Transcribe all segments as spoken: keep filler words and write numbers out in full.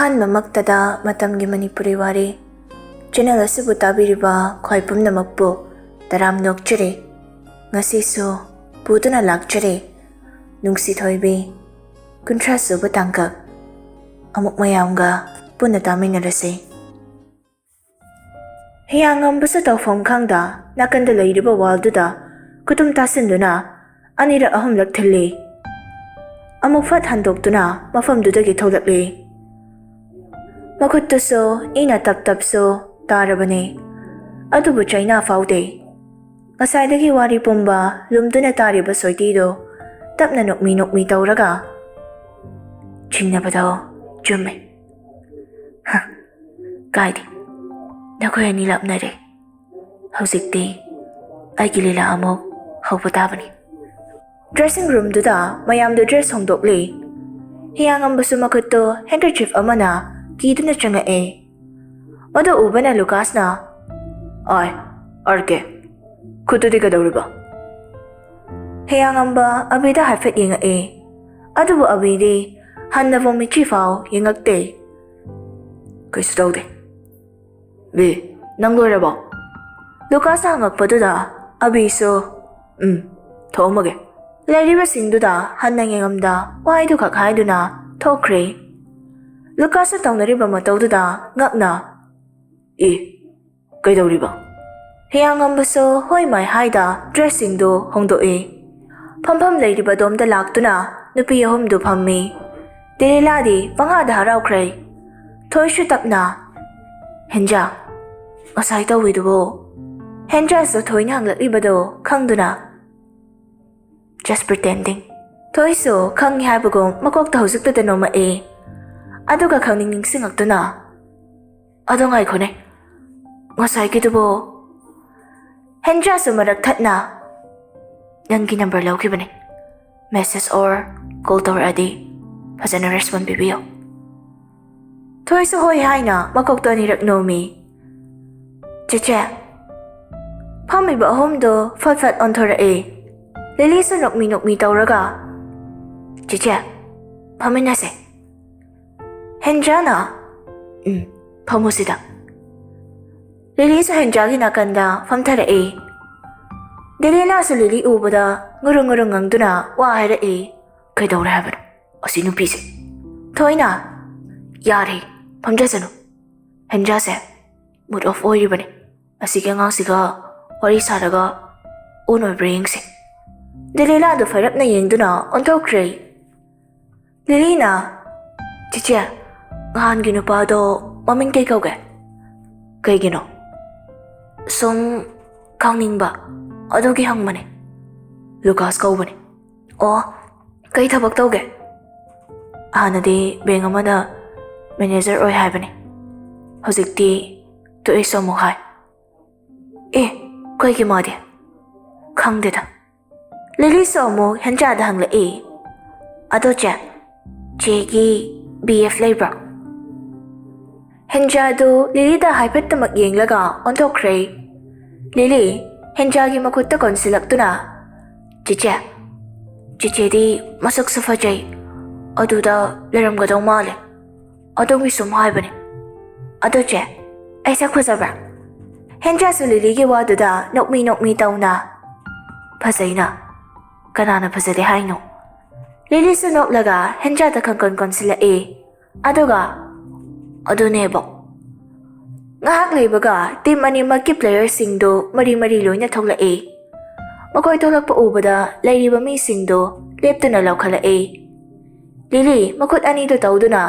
ꯑꯍꯥꯟꯕꯃꯛꯇꯗ ꯃꯇꯝꯒꯤ ꯃꯅꯤꯄꯨꯔꯤ ꯋꯥꯔꯤ ꯆꯦꯅꯦꯜ ꯑꯁꯤꯕꯨ ꯇꯥꯕꯤꯔꯤꯕ ꯈ꯭ꯋꯥꯏ ꯄꯨꯝꯅꯃꯛꯄꯨ ꯇꯔꯥꯝꯅ ꯑꯣꯛꯆꯔꯤ꯫ ꯉꯁꯤꯁꯨ ꯄꯨꯗꯨꯅ ꯂꯥꯛꯆꯔꯤ ꯅꯨꯡꯁꯤ ꯊꯣꯏꯕꯤ ꯀꯨꯟꯊ꯭ꯔꯥ ꯁꯨꯕ ꯇꯥꯡꯀꯛ꯫ ꯑꯃꯨꯛ ꯃꯌꯥꯝꯒ ꯄꯨꯟꯅ ꯇꯥꯃꯤꯟꯅꯔꯁꯤ꯫ ꯍꯤꯌꯥꯡꯉꯝꯕꯁꯨ ꯇꯧꯐꯝ ꯈꯪꯗ ꯅꯥꯀꯟꯗ ꯂꯩꯔꯤꯕ ꯋꯥꯜꯗꯨꯗ ꯈꯨꯇꯨꯝ ꯇꯥꯁꯤꯟꯗꯨꯅ ꯑꯅꯤꯔꯛ ꯑꯍꯨꯝꯂꯛ ꯊꯤꯜꯂꯤ꯫ ꯑꯃꯨꯛ ꯐꯠ ꯍꯟꯗꯣꯛꯇꯨꯅ ꯃꯐꯝꯗꯨꯗꯒꯤ ꯊꯣꯛꯂꯛꯂꯤ꯫ ꯃꯈꯨꯠꯇꯨꯁꯨ ꯏꯅ ꯇꯞ ꯇꯞꯁꯨ ꯇꯥꯔꯕꯅꯤ, ꯑꯗꯨꯕꯨ ꯆꯩꯅꯥ ꯐꯥꯎꯗꯦ꯫ ꯉꯁꯥꯏꯗꯒꯤ ꯋꯥꯔꯤ ꯄꯨꯝꯕ ꯂꯨꯝꯗꯨꯅ ꯇꯥꯔꯤꯕ ꯁꯣꯏꯇꯤꯗꯨ ꯇꯞꯅ ꯅꯣꯛꯃꯤ ꯅꯣꯛꯃꯤ ꯇꯧꯔꯒ, "ꯆꯤꯡꯅꯕꯗꯣ ꯆꯨꯝꯃꯦ꯫ ꯍ, ꯀꯥꯏꯗꯦ, ꯅꯈꯣꯏ ꯑꯅꯤ ꯂꯥꯞꯅꯔꯦ꯫ ꯍꯧꯖꯤꯛꯇꯤ ꯑꯩꯒꯤ ꯂꯤꯂꯥ ꯑꯃꯨꯛ ꯍꯧꯕ ꯇꯥꯕꯅꯤ꯫" ꯗ꯭ꯔꯦꯁꯤꯡ ꯔꯨꯝꯗꯨꯗ ꯃꯌꯥꯝꯗꯨ ꯗ꯭ꯔꯦꯁ ꯍꯣꯡꯗꯣꯛꯂꯤ꯫ ꯍꯤꯌꯥꯡꯉꯝꯕꯁꯨ ꯃꯈꯨꯠꯇꯨ ꯍꯦꯟꯀꯔꯆꯤꯞ ꯑꯃꯅ ꯀꯤꯗꯨꯅ ꯆꯪꯉꯛꯑꯦ꯫ ꯃꯗꯨ ꯎꯕꯅ ꯂꯨꯀꯥꯁꯅ, "ꯑꯥꯏ, ꯑꯥꯔ ꯀꯦ, ꯈꯨꯠꯇꯨꯗꯤ ꯀꯩꯗꯧꯔꯤꯕ?" ꯍꯤꯌꯥꯡꯉꯝꯕ ꯑꯕꯤꯗ ꯍꯥꯏꯐꯦꯠ ꯌꯦꯡꯉꯛꯑꯦ꯫ ꯑꯗꯨꯕꯨ ꯑꯕꯤꯗꯤ ꯍꯟꯅꯕꯨ ꯃꯤꯠꯆꯤ ꯐꯥꯎ ꯌꯦꯡꯉꯛꯇꯦ꯫ "ꯀꯩꯁꯨ ꯇꯧꯗꯦ꯫ ꯕꯤ, ꯅꯪ ꯂꯣꯏꯔꯕꯣ?" ꯂꯨꯀꯥꯁꯅ ꯍꯪꯉꯛꯄꯗꯨꯗ ꯑꯕꯤꯁꯨ, "ꯎꯝ, ꯊꯣꯛꯑꯝꯃꯒꯦ꯫" ꯂꯩꯔꯤꯕꯁꯤꯡꯗꯨꯗ ꯍꯟꯅ ꯌꯦꯡꯉꯝꯗ ꯋꯥꯍꯩꯗꯨꯈꯛ ꯍꯥꯏꯗꯨꯅ ꯊꯣꯛꯈ꯭ꯔꯦ꯫ ꯂꯨꯀꯥꯁꯅ ꯇꯧꯅꯔꯤꯕ ꯃꯇꯧꯗꯨꯗ ꯉꯛꯅ, "ꯑꯦ, ꯀꯩꯗꯧꯔꯤꯕ?" ꯍꯤꯌꯥꯡꯉꯝꯕꯁꯨ ꯍꯣꯏ ꯃꯥꯏ ꯍꯥꯏꯗ ꯗ꯭ꯔꯦꯁꯁꯤꯡꯗꯨ ꯍꯣꯡꯗꯣꯛꯏ꯫ ꯐꯝꯐꯝ ꯂꯩꯔꯤꯕ ꯑꯗꯣꯝꯗ ꯂꯥꯛꯇꯨꯅ ꯅꯨꯄꯤ ꯑꯍꯨꯝꯗꯨ ꯐꯝꯃꯤ꯫ ꯗꯦꯂꯤꯂꯥꯗꯤ ꯄꯪꯍꯥꯗ ꯍꯔꯥꯎꯈ꯭ꯔꯦ꯫ ꯊꯣꯏꯁꯨ ꯇꯞꯅ, "ꯍꯦꯟꯖꯥ, ꯉꯁꯥꯏ ꯇꯧꯋꯤꯗꯨꯕꯨ?" ꯍꯦꯟꯖꯥꯁꯨ ꯊꯣꯏꯅ ꯍꯪꯂꯛꯂꯤꯕꯗꯨ ꯈꯪꯗꯨꯅ, "Just pretending꯫" ꯊꯣꯏꯁꯨ ꯈꯪꯉꯤ ꯍꯥꯏꯕꯒꯨꯝ ꯃꯀꯣꯛꯇ ꯍꯧꯖꯤꯛꯇꯗ ꯅꯣꯝꯃꯛꯏ꯫ ꯑꯗꯨꯒ ꯈꯪꯅꯤꯡ ꯅꯤꯡꯁꯤꯡꯉꯛꯇꯨꯅ, "ꯑꯗꯣ ꯉꯥꯏꯈꯣꯅꯦ, ꯉꯁꯥꯏꯒꯤꯗꯨꯕꯨ?" ꯍꯦꯟꯖꯥꯁꯨ ꯃꯔꯛ ꯊꯠꯅ, "ꯅꯪꯒꯤ ꯅꯝꯕꯔ ꯂꯧꯈꯤꯕꯅꯦ꯫ Message or call ꯇꯧꯔꯛꯑꯗꯤ ꯐꯖꯅ respond ꯄꯤꯕꯤꯌꯨ꯫" ꯊꯣꯏꯁꯨ ꯍꯣꯏ ꯍꯥꯏꯅ ꯃꯀꯣꯛꯇꯣ ꯑꯅꯤꯔꯛ ꯅꯣꯝꯃꯤ꯫ ꯆꯦꯆꯦ, ꯐꯝꯃꯤꯕ ꯑꯍꯨꯝꯗꯣ ꯐꯠ ꯐꯠ ꯑꯣꯟꯊꯣꯔꯛꯑꯦ꯫ ꯂꯤꯂꯤꯁꯨ ꯅꯣꯛꯃꯤ ꯅꯣꯛꯃꯤ ꯇꯧꯔꯒ, "ꯆꯦꯆꯦ, ꯐꯝꯃꯤꯟꯅꯁꯦ꯫" ꯍꯦꯟꯖꯥꯅ, "ꯎꯝ, ꯐꯝꯃꯨ ꯁꯤꯗ꯫" ꯂꯤꯂꯤꯁꯨ ꯍꯦꯟꯖꯥꯒꯤ ꯅꯥꯀꯟꯗ ꯐꯝꯊꯔꯛꯏ꯫ ꯗꯦꯂꯤꯅꯥꯁꯨ ꯂꯤꯂꯤ ꯎꯕꯗ ꯉꯨꯔꯨꯡ ꯉꯨꯔꯨꯡ ꯉꯪꯗꯨꯅ ꯋꯥ ꯍꯥꯏꯔꯛꯏ꯫ "ꯀꯩꯗꯧꯔꯦ ꯍꯥꯏꯕꯅꯣ ꯑꯁꯤ ꯅꯨꯄꯤꯁꯦ?" ꯊꯣꯏꯅ, "ꯌꯥꯔꯦ, ꯐꯝꯖꯁꯅꯨ꯫ ꯍꯦꯟꯖꯥꯁꯦ mood off ꯑꯣꯏꯔꯤꯕꯅꯤ꯫ ꯑꯁꯤꯒꯤ ꯑꯉꯥꯡꯁꯤꯒ ꯋꯥꯔꯤ ꯁꯥꯔꯒ ꯑꯣꯟ ꯑꯣꯏꯕ꯭ꯔꯥ ꯌꯦꯡꯁꯦ꯫" ꯗꯦꯂꯤꯅꯥꯗꯨ ꯐꯩꯔꯞꯅ ꯌꯦꯡꯗꯨꯅ ꯑꯣꯟꯊꯣꯛꯈ꯭ꯔꯦ꯫ ꯂꯤꯂꯤꯅ, "ꯆꯤꯆꯦ, ꯅꯍꯥꯟꯒꯤ ꯅꯨꯄꯥꯗꯣ ꯃꯃꯤꯡ ꯀꯩ ꯀꯧꯒꯦ?" "ꯀꯩꯒꯤꯅꯣ?" "ꯁꯨꯝ ꯈꯪꯅꯤꯡꯕ, ꯑꯗꯨꯒꯤ ꯍꯪꯕꯅꯦ꯫" "ꯂꯨꯀꯥꯁ ꯀꯧꯕꯅꯦ꯫" "ꯑꯣ, ꯀꯩ ꯊꯕꯛ ꯇꯧꯒꯦ?" "ꯍꯥꯟꯅꯗꯤ ꯕꯦꯡ ꯑꯃꯗ ꯃꯦꯅꯦꯖꯔ ꯑꯣꯏ ꯍꯥꯏꯕꯅꯦ, ꯍꯧꯖꯤꯛꯇꯤ ꯇꯣꯛꯑꯦꯁꯨ ꯑꯃꯨꯛ ꯍꯥꯏ꯫" "ꯑꯦ, ꯀꯩꯒꯤ ꯃꯥꯗꯤ?" "ꯈꯪꯗꯦꯗ꯫" ꯂꯤꯂꯤꯁꯨ ꯑꯃꯨꯛ ꯍꯦꯟꯖꯥꯗ ꯍꯪꯂꯛꯏ, "ꯑꯗꯣ ꯆꯦ, ꯆꯦꯒꯤ ꯕꯤ ꯑꯦꯐ ꯂꯩꯕ꯭ꯔꯣ?" ꯍꯦꯟꯖꯥꯗꯨ ꯂꯤꯂꯤꯗ ꯍꯥꯏꯐꯦꯠꯇꯃꯛ ꯌꯦꯡꯂꯒ ꯑꯣꯟꯊꯣꯛꯈ꯭ꯔꯦ꯫ ꯂꯤꯂꯤ ꯍꯦꯟꯖꯥꯒꯤ ꯃꯈꯨꯠꯇ ꯀꯣꯟꯁꯤꯜꯂꯛꯇꯨꯅ, "ꯆꯤꯆꯦ, ꯆꯤꯆꯦꯗꯤ ꯃꯁꯛꯁꯨ ꯐꯖꯩ, ꯑꯗꯨꯗ ꯂꯩꯔꯝꯒꯗꯧ ꯃꯥꯜꯂꯦ, ꯑꯗꯨꯒꯤ ꯁꯨꯝ ꯍꯥꯏꯕꯅꯦ꯫ ꯑꯗꯣ ꯆꯦ, ꯑꯩ ꯁꯛ ꯐꯖꯕ꯭ꯔꯥ?" ꯍꯦꯟꯖꯥꯁꯨ ꯂꯤꯂꯤꯒꯤ ꯋꯥꯗꯨꯗ ꯅꯣꯛꯃꯤ ꯅꯣꯛꯃꯤ ꯇꯧꯅ, "ꯐꯖꯩꯅ, ꯀꯅꯥꯅ ꯐꯖꯗꯦ ꯍꯥꯏꯅꯣ?" ꯂꯤꯂꯤꯁꯨ ꯅꯣꯛꯂꯒ ꯍꯦꯟꯖꯥꯗ ꯈꯪꯀꯣꯟ ꯀꯣꯟꯁꯤꯜꯂꯛꯏ꯫ ꯑꯗꯨꯒ, "ꯑꯗꯨꯅꯦꯕ꯫" ꯉꯥꯏꯍꯥꯛ ꯂꯩꯕꯒ ꯇꯤꯝ ꯑꯅꯤꯃꯛꯀꯤ ꯄ꯭ꯂꯦꯌꯔꯁꯤꯡꯗꯨ ꯃꯔꯤ ꯃꯔꯤ ꯂꯣꯏꯅ ꯊꯣꯛꯂꯛꯏ꯫ ꯃꯈꯣꯏ ꯊꯣꯛꯂꯛꯄ ꯎꯕꯗ ꯂꯩꯔꯤꯕ ꯃꯤꯁꯤꯡꯗꯨ ꯂꯦꯞꯇꯨꯅ ꯂꯧꯈꯠꯂꯛꯏ꯫ ꯂꯤꯂꯤ ꯃꯈꯨꯠ ꯑꯅꯤꯗꯨ ꯇꯧꯗꯨꯅ,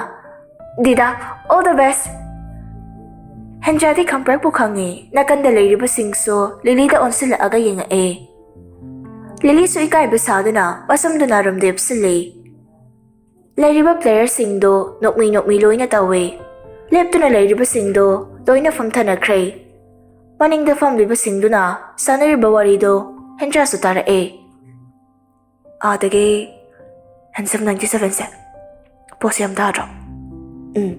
"ꯗꯤꯗꯥ, all the best!" ꯍꯦꯟꯖꯥꯗꯤ ꯈꯪꯄ꯭ꯔꯛꯄꯨ ꯈꯪꯉꯤ, ꯅꯥꯀꯟꯗ ꯂꯩꯔꯤꯕꯁꯤꯡꯁꯨ ꯂꯤꯂꯤꯗ ꯑꯣꯟꯁꯤꯜꯂꯛꯑꯒ ꯌꯦꯡꯉꯛꯑꯦ꯫ ꯂꯤꯂꯤꯁꯨ ꯏꯀꯥꯏꯕ ꯁꯥꯗꯨꯅ ꯃꯁꯝꯗꯨ ꯅꯥꯔꯣꯝꯗ ꯌꯦꯞꯁꯤꯜꯂꯤ꯫ ꯂꯩꯔꯤꯕ ꯄ꯭ꯂꯦꯌꯔꯁꯤꯡꯗꯨ ꯅꯣꯛꯃꯤ ꯅꯣꯛꯃꯤ ꯂꯣꯏꯅ ꯇꯧꯏ꯫ ꯂꯦꯞꯇꯨꯅ ꯂꯩꯔꯤꯕꯁꯤꯡꯗꯨ ꯂꯣꯏꯅ ꯐꯝꯊꯅꯈ꯭ꯔꯦ꯫ ꯃꯅꯤꯡꯗ ꯐꯝꯂꯤꯕꯁꯤꯡꯗꯨꯅ ꯁꯥꯟꯅꯔꯤꯕ ꯋꯥꯔꯤꯗꯨ ꯍꯦꯟꯖꯥꯁꯨ ꯇꯥꯔꯛꯑꯦ꯫ ꯑꯥꯗꯒꯤ ꯍꯦꯟꯁꯝ ꯅꯥꯏꯟꯇꯤ ꯁꯚꯦꯟꯁꯦ ꯄꯣꯁ ꯌꯥꯝ ꯇꯥꯗ꯭ꯔꯣ? ꯎꯝ,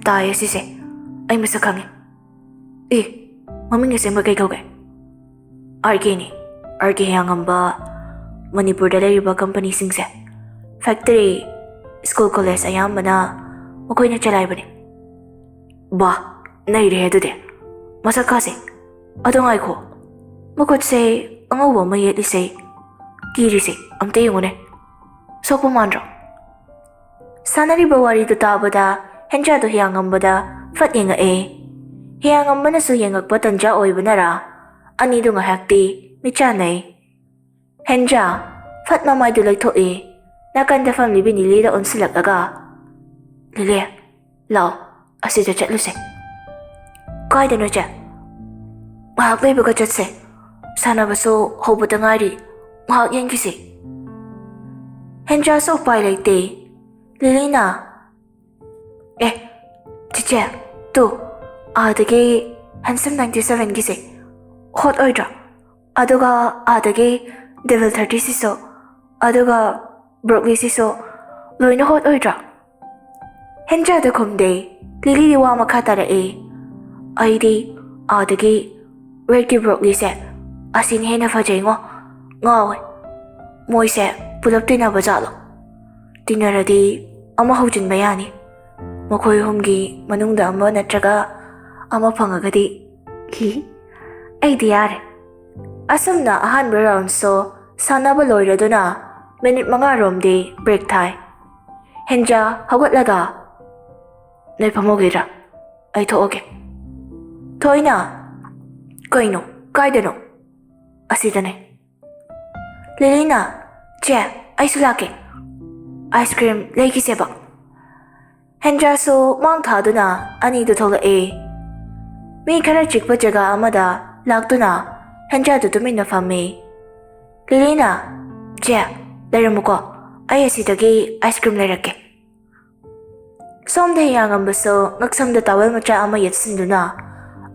ꯇꯥꯏꯌꯦ ꯁꯤꯁꯦ꯫ ꯑꯩ ꯃꯁꯛ ꯈꯪꯉꯦ꯫ ꯑꯦ, ꯃꯃꯤꯡ ꯑꯁꯦꯡꯕ ꯀꯩ ꯀꯧꯒꯦ? ꯑꯥꯔ ꯀꯦꯅꯤ꯫ ꯑꯥꯔ ꯀꯦ ꯍꯤꯌꯥꯡꯉꯝꯕ ꯃꯅꯤꯄꯨꯔꯗ ꯂꯩꯔꯤꯕ ꯀꯝꯄꯅꯤꯁꯤꯡꯁꯦ, ꯐꯦꯛꯇꯔꯤ, ꯁ꯭ꯀꯨꯜ ꯀꯣꯂꯦꯖ ꯑꯌꯥꯝꯕꯅ ꯃꯈꯣꯏꯅ ꯆꯂꯥꯏꯕꯅꯤ꯫ ꯕꯥ, ꯅꯩꯔꯦ ꯑꯗꯨꯗꯤ꯫ ꯃꯁꯛ ꯈꯥꯁꯦ꯫ ꯑꯗꯣ ꯉꯥꯏꯈꯣ꯫ ꯃꯈꯨꯠꯁꯦ ꯑꯉꯧꯕ ꯑꯃ ꯌꯦꯠꯂꯤꯁꯦ꯫ ꯀꯤꯔꯤꯁꯦ ꯑꯝꯇ ꯌꯦꯡꯉꯨꯅꯦ꯫ ꯁꯣꯛꯄ ꯃꯥꯟꯗ꯭ꯔꯣ? ꯁꯥꯟꯅꯔꯤꯕ ꯋꯥꯔꯤꯗꯨ ꯇꯥꯕꯗ ꯍꯦꯟꯖꯥꯗꯣ ꯍꯤꯌꯥꯡꯉꯝꯕꯗ ꯐꯠ ꯌꯦꯡꯉꯛꯑꯦ꯫ ꯍꯤꯌꯥꯡꯉꯝꯕꯅꯁꯨ ꯌꯦꯡꯉꯛꯄ ꯇꯟꯖꯥ ꯑꯣꯏꯕꯅꯔꯥ, ꯑꯅꯤꯗꯨ ꯉꯥꯏꯍꯥꯛꯇꯤ ꯃꯤꯠꯆꯥꯟꯅꯩ꯫ ꯍꯦꯟꯖꯥ ꯐꯠ ꯃꯃꯥꯏꯗꯨ ꯂꯩꯊꯣꯛꯏ꯫ ꯅꯥꯀꯟꯗ ꯐꯝꯂꯤꯕꯤ ꯅꯤꯂꯤꯗ ꯑꯣꯟꯁꯤꯜꯂꯛꯂꯒ, "ꯂꯤꯂꯤ, ꯂꯥꯛꯑꯣ, ꯑꯁꯤꯗ ꯆꯠꯂꯨꯁꯦ꯫" "ꯀꯥꯏꯗꯅꯣ, ꯆꯦ?" "ꯉꯥꯏꯍꯥꯛ ꯂꯩꯕꯒ ꯆꯠꯁꯦ꯫ ꯁꯥꯟꯅꯕꯁꯨ ꯍꯧꯕꯗ ꯉꯥꯏꯔꯤ꯫ ꯉꯥꯏꯍꯥꯛ ꯌꯦꯡꯈꯤꯁꯤ꯫" ꯍꯦꯟꯖꯥꯁꯨ ꯎꯄꯥꯏ ꯂꯩꯇꯦ꯫ ꯂꯤꯂꯤꯅ, "ꯑꯦ, ꯆꯤꯆꯦ, ꯇꯨ, ꯑꯥꯗꯒꯤ ꯍꯦꯟꯁꯝ ꯅꯥꯏꯟꯇꯤ ꯁꯚꯦꯟꯒꯤꯁꯦ ꯍꯣꯠ ꯑꯣꯏꯗ꯭ꯔꯣ? ꯑꯗꯨꯒ ꯑꯥꯗꯒꯤ ꯗꯦꯕꯜ ꯊꯥꯔꯇꯤꯁꯤꯁꯨ, ꯑꯗꯨꯒ ꯕ꯭ꯔꯣꯛꯂꯤꯁꯤꯁꯨ ꯂꯣꯏꯅ ꯍꯣꯠ ꯑꯣꯏꯗ꯭ꯔꯣ?" ꯍꯦꯟꯖꯥꯗ ꯈꯨꯝꯗꯦ꯫ ꯂꯤꯂꯤꯗꯤ ꯋꯥ ꯃꯈꯥ ꯇꯥꯔꯛꯑꯦ꯫ "ꯑꯩꯗꯤ ꯑꯥꯗꯒꯤ ꯔꯦꯗꯀꯤ ꯕ꯭ꯔꯣꯛꯂꯤꯁꯦ ꯑꯁꯤꯅ ꯍꯦꯟꯅ ꯐꯖꯩꯉꯣ꯫ ꯉꯥꯎꯋꯦ꯫ ꯃꯣꯏꯁꯦ ꯄꯨꯂꯞ ꯇꯤꯟꯅꯕ ꯖꯥꯠꯂꯣ? ꯇꯤꯟꯅꯔꯗꯤ ꯑꯃ ꯍꯧꯖꯤꯟꯕ ꯌꯥꯅꯤ꯫ ꯃꯈꯣꯏ ꯑꯍꯨꯝꯒꯤ ꯃꯅꯨꯡꯗ ꯑꯃ ꯅꯠꯇ꯭ꯔꯒ ꯑꯃ ꯐꯪꯉꯒꯗꯤ꯫ ꯍꯤ, ꯑꯩꯗꯤ ꯌꯥꯔꯦ꯫" ꯑꯁꯨꯝꯅ ꯑꯍꯥꯟꯕ ꯔꯥꯎꯟꯁꯨ ꯁꯥꯟꯅꯕ ꯂꯣꯏꯔꯗꯨꯅ ꯃꯤꯅꯤꯠ ꯃꯉꯥꯔꯣꯝꯗꯤ ꯕ꯭ꯔꯦꯛ ꯊꯥꯏ꯫ ꯍꯦꯟꯖꯥ ꯍꯧꯒꯠꯂꯒ, "ꯅꯣꯏ ꯐꯝꯍꯧꯒꯦꯔꯥ? ꯑꯩ ꯊꯣꯛꯑꯒꯦ꯫" ꯊꯣꯏꯅ, "ꯀꯩꯅꯣ? ꯀꯥꯏꯗꯅꯣ?" "ꯑꯁꯤꯗꯅꯦ꯫" ꯂꯤꯂꯤꯅ, "ꯆꯦ, ꯑꯩꯁꯨ ꯂꯥꯛꯀꯦ꯫ Ice cream ꯂꯩꯈꯤꯁꯦꯕ꯫" ꯍꯦꯟꯖꯥꯁꯨ ꯃꯥꯡ ꯊꯥꯗꯨꯅ ꯑꯅꯤꯗꯨ ꯊꯣꯛꯂꯛꯑꯦ꯫ ꯃꯤ ꯈꯔ ꯆꯤꯛꯄ ꯖꯒꯥ ꯑꯃꯗ ꯂꯥꯛꯇꯨꯅ ꯍꯦꯟꯖꯥꯗꯨ ꯇꯨꯃꯤꯟꯅ ꯐꯝꯃꯤ꯫ ꯂꯤꯂꯤꯅ, "ꯆꯦ, ꯂꯩꯔꯝꯃꯨꯀꯣ, ꯑꯩ ꯑꯁꯤꯗꯒꯤ ꯑꯥꯏꯁ ꯀ꯭ꯔꯤꯝ ꯂꯩꯔꯛꯀꯦ꯫" ꯁꯣꯝꯗ ꯍꯤꯌꯥꯡꯉꯝꯕꯁꯨ ꯉꯛꯁꯝꯗ ꯇꯥꯋꯦꯜ ꯃꯆꯥ ꯑꯃ ꯌꯦꯠꯁꯤꯟꯗꯨꯅ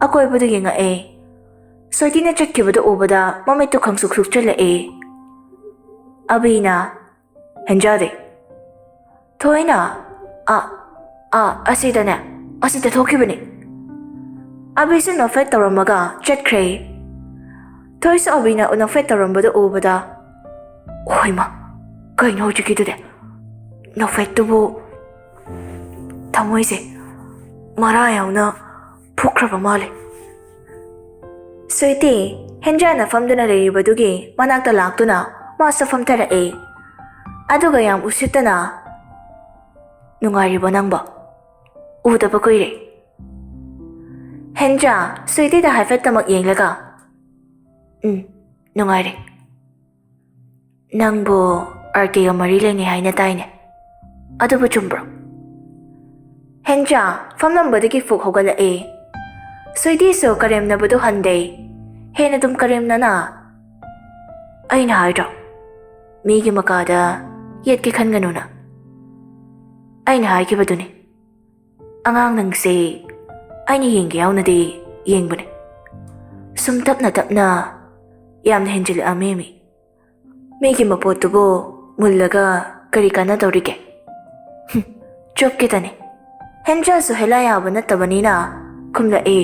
ꯑꯀꯣꯏꯕꯗꯨ ꯌꯦꯡꯉꯛꯑꯦ꯫ ꯁ꯭ꯋꯦꯇꯤꯅ ꯆꯠꯈꯤꯕꯗꯨ ꯎꯕꯗ ꯃꯃꯤꯠꯇꯨ ꯈꯪꯁꯨꯛ ꯁꯨꯛꯆꯜꯂꯛꯑꯦ꯫ ꯑꯕꯤꯅ, "ꯍꯦꯟꯖꯥꯗꯦ꯫" ꯊꯣꯏꯅ, "ꯑ, ꯑ, ꯑꯁꯤꯗꯅꯦ, ꯑꯁꯤꯗ ꯊꯣꯛꯈꯤꯕꯅꯤ꯫" ꯑꯕꯤꯁꯨ ꯅꯣꯐꯦꯠ ꯇꯧꯔꯝꯃꯒ ꯆꯠꯈ꯭ꯔꯦ꯫ ꯊꯣꯏꯁꯨ ꯑꯕꯤꯅ ꯅꯣꯐꯦꯠ ꯇꯧꯔꯝꯕꯗꯨ ꯎꯕꯗ, "ꯍꯣꯏꯃ, ꯀꯩꯅꯣ ꯍꯧꯖꯤꯛꯀꯤꯗꯨꯗꯤ? ꯅꯣꯐꯦꯠꯇꯨꯕꯨ?" ꯊꯃꯣꯏꯁꯦ ꯃꯔꯥ ꯌꯥꯎꯅ ꯐꯨꯛꯈ꯭ꯔꯕ ꯃꯥꯜꯂꯦ꯫ ꯁ꯭ꯋꯤꯇꯤ, ꯍꯦꯟꯖꯥꯅ ꯐꯝꯗꯨꯅ ꯂꯩꯔꯤꯕꯗꯨꯒꯤ ꯃꯅꯥꯛꯇ ꯂꯥꯛꯇꯨꯅ ꯃꯥꯁꯨ ꯐꯝꯊꯔꯛꯑꯦ꯫ ꯑꯗꯨꯒ ꯌꯥꯝ ꯎꯁꯤꯠꯇꯅ, "ꯅꯨꯡꯉꯥꯏꯔꯤꯕꯣ ꯅꯪꯕꯣ? ꯎꯗꯕ ꯀꯨꯏꯔꯦ꯫" ꯍꯦꯟꯖꯥ, ꯁ꯭ꯋꯤꯇꯤꯗ ꯍꯥꯏꯐꯦꯠꯇꯃꯛ ꯌꯦꯡꯂꯒ, "ꯎꯝ, ꯅꯨꯡꯉꯥꯏꯔꯦ꯫ ꯅꯪꯕꯨ ꯑꯥꯔ ꯀꯦꯒ ꯃꯔꯤ ꯂꯩꯅꯩ ꯍꯥꯏꯅ ꯇꯥꯏꯅꯦ꯫ ꯑꯗꯨꯕꯨ ꯆꯨꯝꯕ꯭ꯔꯣ?" ꯍꯦꯟꯖꯥ ꯐꯝꯂꯝꯕꯗꯒꯤ ꯐꯨꯛ ꯍꯧꯒꯠꯂꯛꯑꯦ꯫ ꯁ꯭ꯋꯤꯇꯤꯁꯨ ꯀꯔꯦꯝꯅꯕꯗꯨ ꯍꯟꯗꯦ꯫ ꯍꯦꯟꯅ ꯑꯗꯨꯝ ꯀꯔꯦꯝꯅꯅ, "ꯑꯩꯅ ꯍꯥꯏꯗ꯭ꯔꯣ, ꯃꯤꯒꯤ ꯃꯀꯥꯗ ꯌꯦꯠꯀꯦ ꯈꯟꯒꯅꯨꯅ? ꯑꯩꯅ ꯍꯥꯏꯈꯤꯕꯗꯨꯅꯤ꯫ ꯑꯉꯥꯡ ꯅꯪꯁꯦ ꯑꯩꯅ ꯌꯦꯡꯒꯦ ꯌꯥꯎꯅꯗꯤ ꯌꯦꯡꯕꯅꯦ꯫" ꯁꯨꯝ ꯇꯞꯅ ꯇꯞꯅ, "ꯌꯥꯝꯅ ꯍꯦꯟꯖꯤꯜꯂꯛꯑꯝꯃꯦ ꯃꯤ꯫ ꯃꯤꯒꯤ ꯃꯄꯣꯠꯇꯨꯕꯨ ꯃꯨꯜꯂꯒ ꯀꯔꯤ ꯀꯥꯟꯅꯗꯧꯔꯤꯒꯦ?" ꯍꯨꯝ, ꯆꯣꯞꯀꯦꯗꯅꯤ꯫ ꯍꯦꯟꯖꯥꯁꯨ ꯍꯦꯂꯥ ꯌꯥꯕ ꯅꯠꯇꯕꯅꯤꯅ ꯈꯨꯝꯂꯛꯑꯦ꯫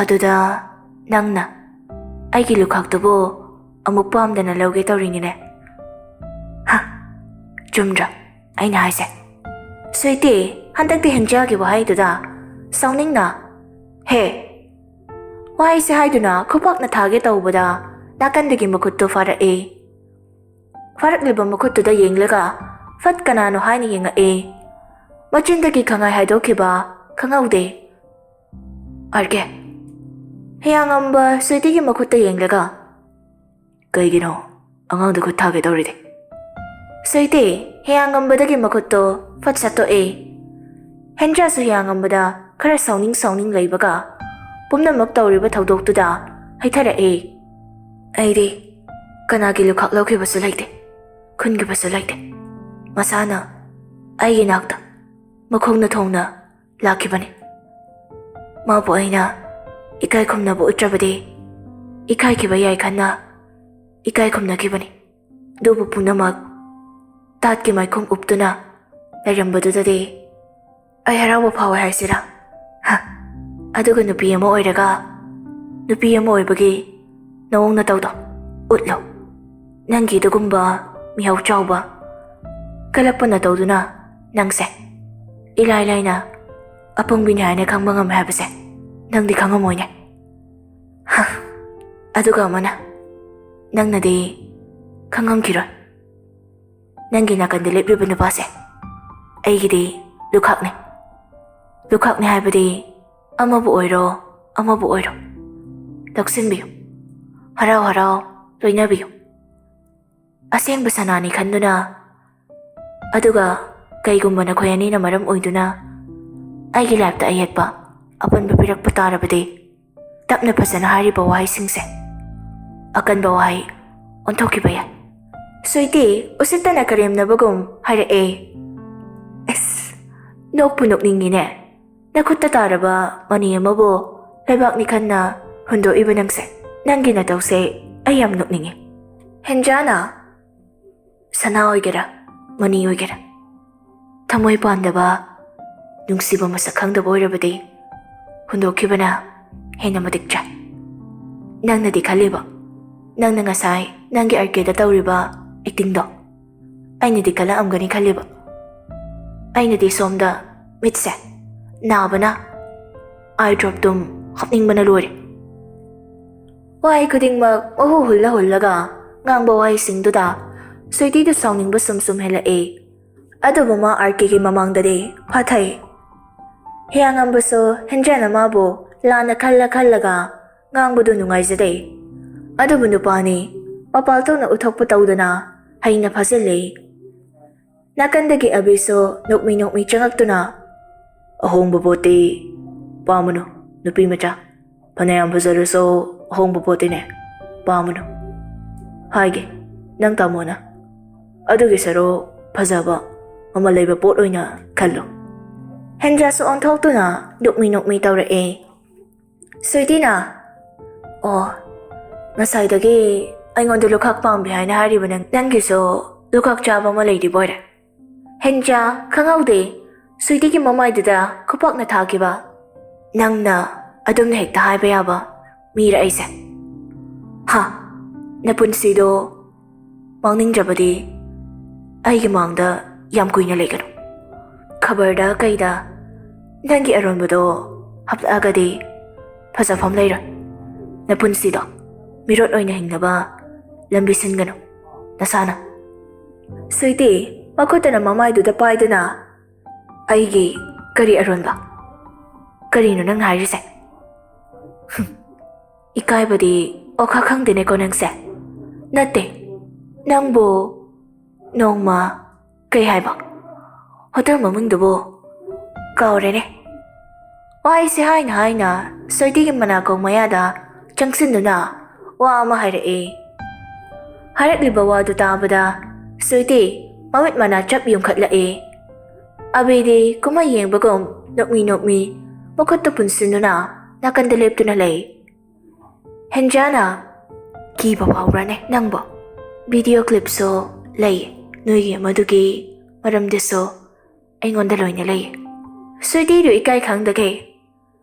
"ꯑꯗꯨꯗ ꯅꯪꯅ ꯑꯩꯒꯤ ꯂꯨꯈꯥꯛꯇꯨꯕꯨ ꯑꯃꯨꯛ ꯄꯥꯝꯗꯅ ꯂꯧꯒꯦ ꯇꯧꯔꯤꯅꯤꯅꯦ꯫ ꯍ, ꯆꯨꯝꯗ꯭ꯔꯥ ꯑꯩꯅ ꯍꯥꯏꯁꯦ?" ꯁ꯭ꯋꯤꯇꯤ, ꯍꯟꯗꯛꯇꯤ ꯍꯦꯟꯖꯥꯒꯤ ꯋꯥꯍꯩꯗꯨꯗ ꯁꯥꯎꯅꯤꯡꯅ, "ꯍꯦ, ꯋꯥꯍꯩꯁꯦ ꯍꯥꯏꯗꯨꯅ ꯈꯨꯄꯥꯛꯅ ꯊꯥꯒꯦ ꯇꯧꯕꯗ ꯅꯥꯀꯟꯗꯒꯤ ꯃꯈꯨꯠꯇꯨ ꯐꯥꯔꯛꯑꯦ꯫ ꯐꯥꯔꯛꯂꯤꯕ ꯃꯈꯨꯠꯇꯨꯗ ꯌꯦꯡꯂꯒ ꯐꯠ ꯀꯅꯥꯅꯣ ꯍꯥꯏꯅ ꯌꯦꯡꯉꯛꯑꯦ꯫ ꯃꯆꯤꯟꯗꯒꯤ ꯈꯪꯍꯥꯏ ꯍꯥꯏꯗꯣꯛꯈꯤꯕ ꯈꯪꯍꯧꯗꯦ꯫ "ꯑꯥꯔ ꯀꯦ꯫" ꯍꯤꯌꯥꯡꯉꯝꯕ ꯁ꯭ꯋꯤꯇꯤꯒꯤ ꯃꯈꯨꯠꯇ ꯌꯦꯡꯂꯒ, "ꯀꯩꯒꯤꯅꯣ ꯑꯉꯥꯡꯗ ꯈꯨꯠ ꯊꯥꯒꯦ ꯇꯧꯔꯤꯗꯤ?" ꯁ꯭ꯋꯤꯇꯤ ꯍꯤꯌꯥꯡꯉꯝꯕꯗꯒꯤ ꯃꯈꯨꯠꯇꯣ ꯐꯠ ꯁꯠꯇꯣꯛꯑꯦ꯫ ꯍꯦꯟꯖꯥꯁꯨ ꯍꯤꯌꯥꯡꯉꯝꯕꯗ ꯈꯔ ꯁꯥꯎꯅꯤꯡ ꯁꯥꯎꯅꯤꯡ ꯂꯩꯕꯒ ꯄꯨꯝꯅꯃꯛ ꯇꯧꯔꯤꯕ ꯊꯧꯗꯣꯛꯇꯨꯗ ꯍꯩꯊꯔꯛꯑꯦ꯫ "ꯑꯩꯗꯤ ꯀꯅꯥꯒꯤ ꯂꯨꯈꯥꯛ ꯂꯧꯈꯤꯕꯁꯨ ꯂꯩꯇꯦ, ꯈꯨꯟꯈꯤꯕꯁꯨ ꯂꯩꯇꯦ꯫ ꯃꯁꯥꯅ ꯑꯩꯒꯤ ꯅꯥꯛꯇ ꯃꯈꯣꯡꯅ ꯊꯣꯡꯅ ꯂꯥꯛꯈꯤꯕꯅꯤ꯫ ꯃꯥꯕꯨ ꯑꯩꯅ ꯏꯀꯥꯏ ꯈꯨꯝꯅꯕ ꯎꯠꯇ꯭ꯔꯕꯗꯤ ꯏꯀꯥꯏꯈꯤꯕ ꯌꯥꯏ ꯈꯟꯅ ꯏꯀꯥꯏ ꯈꯨꯝꯅꯈꯤꯕꯅꯤ꯫ ꯑꯗꯨꯕꯨ ꯄꯨꯝꯅꯃꯛ ꯇꯥꯠꯀꯤ ꯃꯥꯏꯈꯨꯝ ꯎꯞꯇꯨꯅ ꯂꯩꯔꯝꯕꯗꯨꯗꯗꯤ ꯑꯩ ꯍꯔꯥꯎꯕ ꯐꯥꯎꯋꯦ ꯍꯥꯏꯁꯤꯔꯥ? ꯍ, ꯑꯗꯨꯒ ꯅꯨꯄꯤ ꯑꯃ ꯑꯣꯏꯔꯒ ꯅꯨꯄꯤ ꯑꯃ ꯑꯣꯏꯕꯒꯤ ꯅꯑꯣꯡ ꯅꯇꯧꯗꯣ ꯎꯠꯂꯣ꯫ ꯅꯪꯒꯤ ꯑꯗꯨꯒꯨꯝꯕ ꯃꯤꯍꯧ ꯆꯥꯎꯕ ꯀꯜꯂꯛꯄ ꯅꯇꯧꯗꯨꯅ ꯅꯪꯁꯦ ꯏꯂꯥꯏ ꯂꯥꯏꯅ ꯑꯄꯪꯕꯤꯅꯤ ꯍꯥꯏꯅ ꯈꯪꯕ ꯉꯝꯃꯦ ꯍꯥꯏꯕꯁꯦ ꯅꯪꯗꯤ ꯈꯪꯉꯝꯃꯣꯏꯅꯦ꯫ ꯍ, ꯑꯗꯨꯒ ꯑꯃꯅ, ꯅꯪꯅꯗꯤ ꯈꯪꯉꯝꯈꯤꯔꯣꯏ꯫ ꯅꯪꯒꯤ ꯅꯥꯀꯟꯗ ꯂꯦꯞꯂꯤꯕ ꯅꯨꯄꯥꯁꯦ ꯑꯩꯒꯤꯗꯤ ꯂꯨꯈꯥꯛꯅꯤ꯫ ꯂꯨꯈꯥꯛꯅꯤ ꯍꯥꯏꯕꯗꯤ ꯑꯃꯕꯨ ꯑꯣꯏꯔꯣ, ꯑꯃꯕꯨ ꯑꯣꯏꯔꯣ, ꯂꯧꯁꯤꯟꯕꯤꯌꯨ꯫ ꯍꯔꯥꯎ ꯍꯔꯥꯎ ꯂꯣꯏꯅꯕꯤꯌꯨ꯫ ꯑꯁꯦꯡꯕ ꯁꯅꯥꯅꯤ ꯈꯟꯗꯨꯅ, ꯑꯗꯨꯒ ꯀꯩꯒꯨꯝꯕ ꯅꯈꯣꯏ ꯑꯅꯤꯅ ꯃꯔꯝ ꯑꯣꯏꯗꯨꯅ ꯑꯩꯒꯤ ꯂꯥꯏꯐꯇ ꯑꯌꯦꯠꯄ, ꯑꯄꯟꯕ ꯄꯤꯔꯛꯄ ꯇꯥꯔꯕꯗꯤ, ꯇꯞꯅ ꯐꯖꯅ ꯍꯥꯏꯔꯤꯕ ꯋꯥꯍꯩꯁꯤꯡꯁꯦ ꯑꯀꯟꯕ ꯋꯥꯍꯩ ꯑꯣꯟꯊꯣꯛꯈꯤꯕ ꯌꯥꯏ꯫ ꯁ꯭ꯋꯤꯇꯤ ꯎꯁꯤꯠꯇꯅ ꯀꯔꯦꯝꯅꯕꯒꯨꯝ ꯍꯥꯏꯔꯛꯑꯦ꯫ ꯑꯁ, ꯅꯣꯛꯄꯨ ꯅꯣꯛꯅꯤꯡꯉꯤꯅꯦ꯫ ꯅꯈꯨꯠꯇ ꯇꯥꯔꯕ ꯃꯅꯤ ꯑꯃꯕꯨ ꯂꯩꯕꯥꯛꯅꯤ ꯈꯟꯅ ꯍꯨꯟꯗꯣꯛꯏꯕ ꯅꯪꯁꯦ, ꯅꯪꯒꯤ ꯅꯇꯧꯁꯦ ꯑꯩ ꯌꯥꯝ ꯅꯣꯛꯅꯤꯡꯉꯤ꯫ ꯍꯦꯟꯖꯥꯅ, ꯁꯅꯥ ꯑꯣꯏꯒꯦꯔꯥ, ꯃꯅꯤ ꯑꯣꯏꯒꯦꯔꯥ, ꯊꯃꯣꯏ ꯄꯥꯟꯗꯕ, ꯅꯨꯡꯁꯤꯕ ꯃꯁꯛ ꯈꯪꯗꯕ ꯑꯣꯏꯔꯕꯗꯤ ꯍꯨꯟꯗꯣꯛꯈꯤꯕꯅ ꯍꯦꯟꯅ ꯃꯇꯤꯛ ꯆꯥꯏ꯫ ꯅꯪꯅꯗꯤ ꯈꯜꯂꯤꯕ, ꯅꯪꯅ ꯉꯁꯥꯏ ꯅꯪꯒꯤ ꯑꯥꯔꯀꯦꯗ ꯇꯧꯔꯤꯕ ꯑꯦꯛꯇꯤꯡꯗꯣ ꯑꯩꯅꯗꯤ ꯀꯜꯂꯛꯑꯝꯒꯅꯤ ꯈꯜꯂꯤꯕ꯫ ꯑꯩꯅꯗꯤ ꯁꯣꯝꯗ ꯃꯤꯠꯁꯦ ꯅꯥꯕꯅ ꯑꯥꯏ ꯗ꯭ꯔꯣꯞ ꯇꯨꯝ ꯍꯥꯞꯅꯤꯡꯕꯅ ꯂꯣꯏꯔꯦ꯫ ꯋꯥꯍꯩ ꯈꯨꯗꯤꯡꯃꯛ ꯃꯍꯨ ꯍꯨꯜꯂ ꯍꯨꯜꯂꯒ ꯉꯥꯡꯕ ꯋꯥꯍꯩꯁꯤꯡꯗꯨꯗ ꯁ꯭ꯋꯤꯇꯤꯗꯨ ꯁꯥꯎꯅꯤꯡꯕ ꯁꯨꯝ ꯁꯨꯝ ꯍꯦꯜꯂꯛꯑꯦ꯫ ꯑꯗꯨꯕꯨ ꯃꯥ ꯑꯥꯔ ꯀꯦꯒꯤ ꯃꯃꯥꯡꯗꯗꯤ ꯐꯥꯊꯩ꯫ ꯍꯤꯌꯥꯉꯝꯕꯁꯨ ꯍꯦꯟꯖꯥꯅ ꯃꯥꯕꯨ ꯂꯥꯟꯅ ꯈꯜꯂ ꯈꯜꯂꯒ ꯉꯥꯡꯕꯗꯨ ꯅꯨꯡꯉꯥꯏꯖꯗꯦ꯫ ꯑꯗꯨꯕꯨ ꯅꯨꯄꯥꯅꯤ, ꯃꯄꯥꯜ ꯊꯣꯛꯅ ꯎꯠꯊꯣꯛꯄ ꯇꯧꯗꯅ ꯍꯩꯅ ꯐꯥꯖꯤꯜꯂꯤ꯫ ꯅꯥꯀꯟꯗꯒꯤ ꯑꯕꯤꯁꯨ ꯅꯣꯛꯃꯤ ꯅꯣꯛꯃꯤ ꯆꯪꯉꯛꯇꯨꯅ, "ꯑꯍꯣꯡꯕ ꯄꯣꯠꯇꯤ ꯄꯥꯝꯃꯨꯅꯨ, ꯅꯨꯄꯤ ꯃꯆꯥ꯫ ꯐꯅꯌꯥꯝ ꯐꯖꯔꯁꯨ ꯑꯍꯣꯡꯕ ꯄꯣꯠꯇꯤꯅꯦ, ꯄꯥꯝꯃꯨꯅꯨ꯫ ꯍꯥꯏꯒꯦ, ꯅꯪ ꯇꯥꯃꯣꯅ ꯑꯗꯨꯒꯤ ꯁꯔꯨꯛ ꯐꯖꯕ, ꯃꯃꯜ ꯂꯩꯕ ꯄꯣꯠ ꯑꯣꯏꯅ ꯈꯜꯂꯨ꯫" ꯍꯦꯟꯖꯥꯁꯨ ꯑꯣꯟꯊꯣꯛꯇꯨꯅ ꯅꯣꯛꯃꯤ ꯅꯣꯛꯃꯤ ꯇꯧꯔꯛꯑꯦ꯫ ꯁ꯭ꯋꯤꯇꯤꯅ, "ꯑꯣ, ꯉꯁꯥꯏꯗꯒꯤ ꯑꯩꯉꯣꯟꯗ ꯂꯨꯈꯥꯛ ꯄꯥꯝꯕꯤ ꯍꯥꯏꯅ ꯍꯥꯏꯔꯤꯕ ꯅꯪ, ꯅꯪꯒꯤꯁꯨ ꯂꯨꯈꯥꯛ ꯆꯥꯕ ꯑꯃ ꯂꯩꯔꯤꯕ ꯑꯣꯏꯔꯦ꯫" ꯍꯦꯟꯖꯥ ꯈꯪꯍꯧꯗꯦ ꯁ꯭ꯋꯤꯇꯤꯒꯤ ꯃꯃꯥꯏꯗꯨꯗ ꯈꯨꯄꯥꯛꯅ ꯊꯥꯈꯤꯕ꯫ "ꯅꯪꯅ ꯑꯗꯨꯝꯅ ꯍꯦꯛꯇ ꯍꯥꯏꯕ ꯌꯥꯕ ꯃꯤꯔ ꯑꯩꯁꯦ? ꯍꯥ? ꯅꯄꯨꯟꯁꯤꯗꯣ ꯃꯥꯡꯅꯤꯡꯗ꯭ꯔꯕꯗꯤ ꯑꯩꯒꯤ ꯃꯥꯡꯗ ꯌꯥꯝ ꯀꯨꯏꯅ ꯂꯩꯒꯅꯨ꯫ ꯈꯕꯔꯗ ꯀꯩꯗ ꯅꯪꯒꯤ ꯑꯔꯣꯟꯕꯗꯣ ꯍꯥꯞꯂꯛꯑꯒꯗꯤ ꯐꯖꯐꯝ ꯂꯩꯔꯣꯏ꯫ ꯅꯄꯨꯟꯁꯤꯗꯣ ꯃꯤꯔꯣꯠ ꯑꯣꯏꯅ ꯍꯤꯡꯅꯕ ꯂꯝꯕꯤ ꯁꯤꯟꯒꯅꯨ ꯅꯁꯥꯅ꯫ ꯁ꯭ꯋꯤꯇꯤ ꯃꯈꯨꯠꯇꯅ ꯃꯃꯥꯏꯗꯨꯗ ꯄꯥꯏꯗꯨꯅ, "ꯑꯩꯒꯤ ꯀꯔꯤ ꯑꯔꯣꯟꯕ? ꯀꯔꯤꯅꯣ ꯅꯪꯅ ꯍꯥꯏꯔꯤꯁꯦ?" "ꯏꯀꯥꯏꯕꯗꯤ ꯑꯣꯈꯥ ꯈꯪꯗꯦꯅꯦꯀꯣ ꯅꯪꯁꯦ꯫ ꯅꯠꯇꯦ, ꯅꯪꯕꯨ ꯅꯣꯡꯃ ꯀꯩ ꯍꯥꯏꯕ? ꯍꯣꯇꯦꯜ ꯃꯃꯤꯡꯗꯨꯕꯨ ꯀꯥꯎꯔꯦꯅꯦ꯫" ꯋꯥꯍꯩꯁꯦ ꯍꯥꯏꯅ ꯍꯥꯏꯅ ꯁ꯭ꯋꯤꯇꯤꯒꯤ ꯃꯅꯥꯀꯣꯡ ꯃꯌꯥꯗ ꯆꯪꯁꯤꯟꯗꯨꯅ ꯋꯥ ꯑꯃ ꯍꯥꯏꯔꯛꯏ꯫ ꯍꯥꯏꯔꯛꯂꯤꯕ ꯋꯥꯗꯨ ꯇꯥꯕꯗ ꯁ꯭ꯋꯤꯇꯤ ꯃꯃꯤꯠ ꯃꯅꯥ ꯆꯞ ꯌꯨꯡꯈꯠꯂꯛꯏ꯫ ꯑꯕꯤꯗꯤ ꯀꯨꯝꯍꯩ ꯌꯦꯡꯕꯒꯨꯝ ꯅꯣꯛꯃꯤ ꯅꯣꯛꯃꯤ ꯃꯈꯨꯠꯇꯨ ꯄꯨꯟꯁꯤꯟꯗꯨꯅ ꯅꯥꯀꯟꯗ ꯂꯦꯞꯇꯨꯅ ꯂꯩ꯫ ꯍꯦꯟꯖꯥꯅ, "ꯀꯤꯕ ꯐꯥꯎꯕ꯭ꯔꯅꯦ ꯅꯪꯕꯣ? ꯚꯤꯗꯤꯑꯣ ꯀ꯭ꯂꯤꯞꯁꯨ ꯂꯩ ꯅꯣꯏꯒꯤ ꯃꯗꯨꯒꯤ ꯃꯔꯝꯗꯁꯨ ꯑꯩꯉꯣꯟꯗ ꯂꯣꯏꯅ ꯂꯩ꯫" ꯁ꯭ꯋꯤꯇꯤꯗꯨ ꯏꯀꯥꯏ ꯈꯪꯗꯈꯩ,